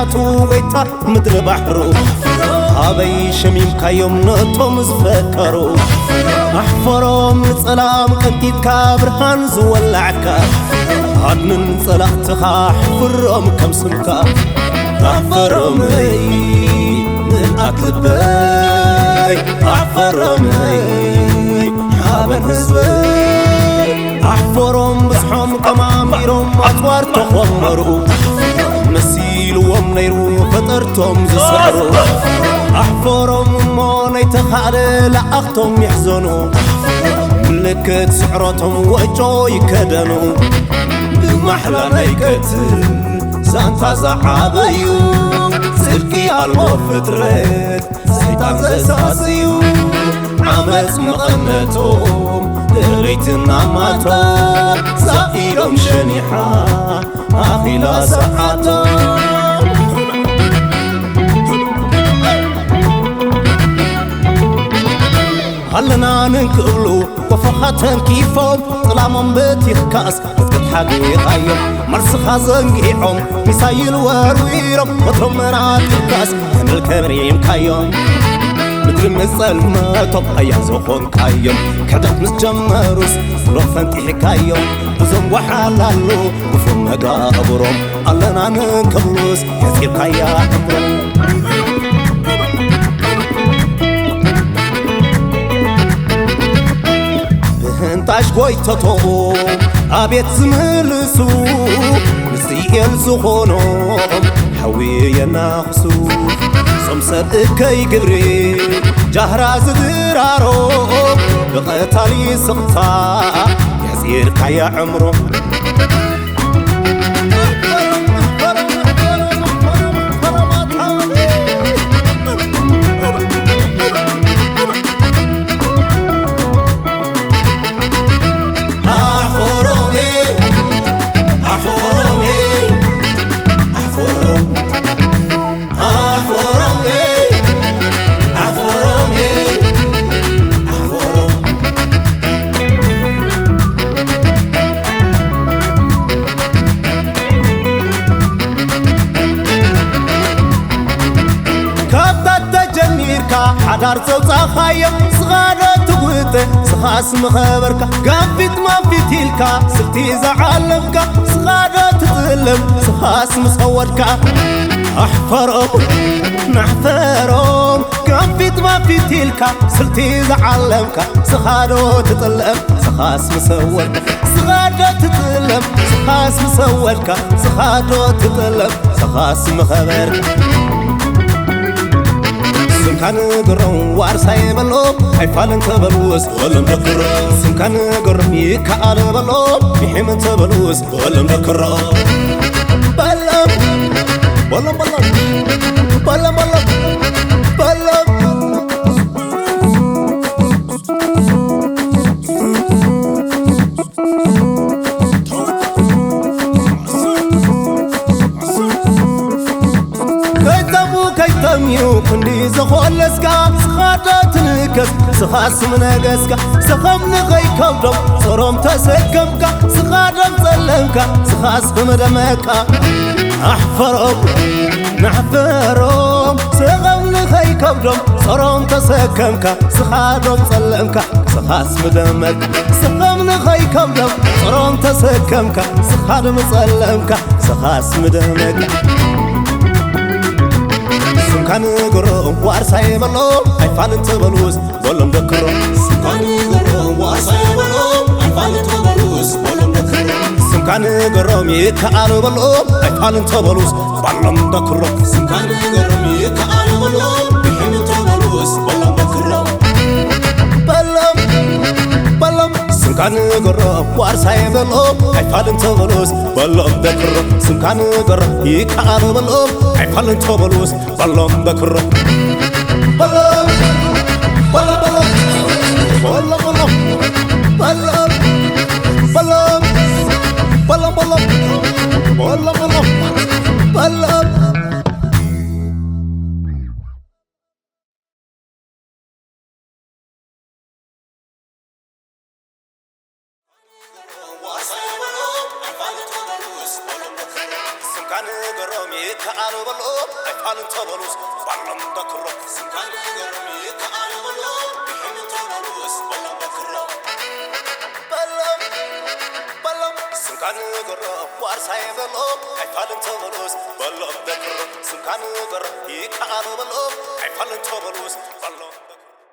ኣቱ ጎይታ ምድሪ ባሕሩ ኣበይ ሸሚምካዮም ነቶም ዝፈከሩ ኣሕፈሮም ንጸላም ቀንጢትካ ብርሃን ዝወላዕካ ኣድንን ጸላእትኻ ኣሕፍሮም ከም ስምካ ኣሕፈሮመይ ንኣት ልበይ ኣሕፈሮመይ ሓበን ህዝበይ ኣሕፈሮም ብዝሖም ከማሚሮም ኣጽዋር ተኾመሩ መሲልዎም ነይሩ ፈጠርቶም ዝስዕሩ ኣሕፈሮም እሞ ነይተኻእለ ለኣኽቶም ይሕዘኑ ምልክት ስዕረቶም ወጮ ይከደኑ ብማሕላ ናይ ቀትል ዛንታ ዝዓበዩ ጽድቂ ኣልቦ ፍጥረት ሰይጣን ዘሳስዩ ዓመፅ መቐነቶም ንርኢትና ማቶም ዛኢዶም ሸኒሓ ኣኺላ ሰዓቶም ኣለና ንክብሉ ወፈኻ ተንኪፎም ጥላሞም በቲኽካስ ክትሓጊኻዮም መልስኻ ዘንጊዖም ሚሳይል ወርዊሮም ወትሮም መራጢካስ ተመልከ ሪምካዮም ምድሪ ምስ ጸልመቶም ኣያ ዝኾንካዮም ክሕደት ምስ ጀመሩስ ኑሮ ፈንጢሕካዮም እዞም ወሓላሉ ክፉእ መጋብሮም ኣለና ንክብሉስ የጺርካያ ክብሮም ብህንጣሽ ጎይተቶም ኣቤት ዝምልሱ ንስኤል ዝኾኖም ሓዊ የናኽሱ እዞም ሰብ እከይ ግብሪ ጃህራ ዝድራሮ ብቐታሊ ስቕታ የሕጺርካያ ዕምሮም ሓዳር ዘውፃኻዮ ስኻዶ ትጉተ ስኻስ ምኸበርካ ጋንፊት ማንፊት ኢልካ ስልቲ ዝዓለምካ ስኻዶ ትጥለም ስኻስ ምሰወድካ ኣሕፈሮም ናሕፈሮም ጋንፊት ማንፊት ኢልካ ስልቲ ዝዓለምካ ስኻዶ ትጥለም ስኻስ ምሰወድካ ስኻዶ ትጥለም ስኻስ ምሰወድካ ስኻዶ ትጥለም ስኻስ ምኸበርካ ስምካ ንገሮም ዋርሳየ በሎ ኣይፋልን ተበልውስ ወሎም ደክሮ ስምካ ንገሮም ይከኣል በሎ ይሒምን ተበልውስ ወሎም ደክሮ በሎም በሎም በሎም በሎም በሎም በሎም ከይጠሙ ከይጠምዩ ክንዲ ዝኾለስካ ስኻዶ ትንከስ ስኻስ ምነገስካ ስኸም ንኸይከብዶም ጾሮም ተሰከምካ ስኻዶም ጸለምካ ስኻስ ብምደመካ ኣሕፈሮም ናሕፈሮም ስኸም ንኸይከብዶም ጾሮም ተሰከምካ ስኻዶም ጸለምካ ስኻስ ምደመካ ስኸም ንኸይከብዶም ጾሮም ተሰከምካ ስኻዶም ጸለምካ ስኻስ ምደመካ ስምካ ንገሮም ዋርሳየ በሎም ኣይፋልን ተበሉስ በሎም ደክሮም ስምካ ንገሮም ዋርሳየ በሎም ኣይፋልን ተበሉስ በሎም ደክሮም ስምካ ንገሮም ይከኣል በሎም ኣይፋልን ተበሉስ በሎም ደክሮም ስምካ ንገሮም ይከኣል በሎም ብሕምን ተበሉስ በሎም ደክሮም በሎም በሎም ስምካ ንገሮም ዋርሳየ በሎም ኣይፋልን ተበሉስ በሎም ደክሮም ስምካ ንገሮም ይከኣል በሎም ኣይፋልን ተበሉስ በሎም ደክሮም በሎም በሎም በሎም በሎም በሎም በሎም በሎም በሎም በሎም በሎም በሎም በሎም ካን ገሮም ይከኣል በሎ ኣይፋልን ተበሉስ ባሎም በክሮ ስንካን ገሮም ይከኣል በሎ ብሕም ተበሉስ ባሎም በክሮ በሎም በሎም ስንካን ገሮም ዋርሳይ በሎ ኣይፋልን ተበሉስ በሎም በክሮ ስንካን ገሮም ይከኣል በሎ ኣይፋልን ተበሉስ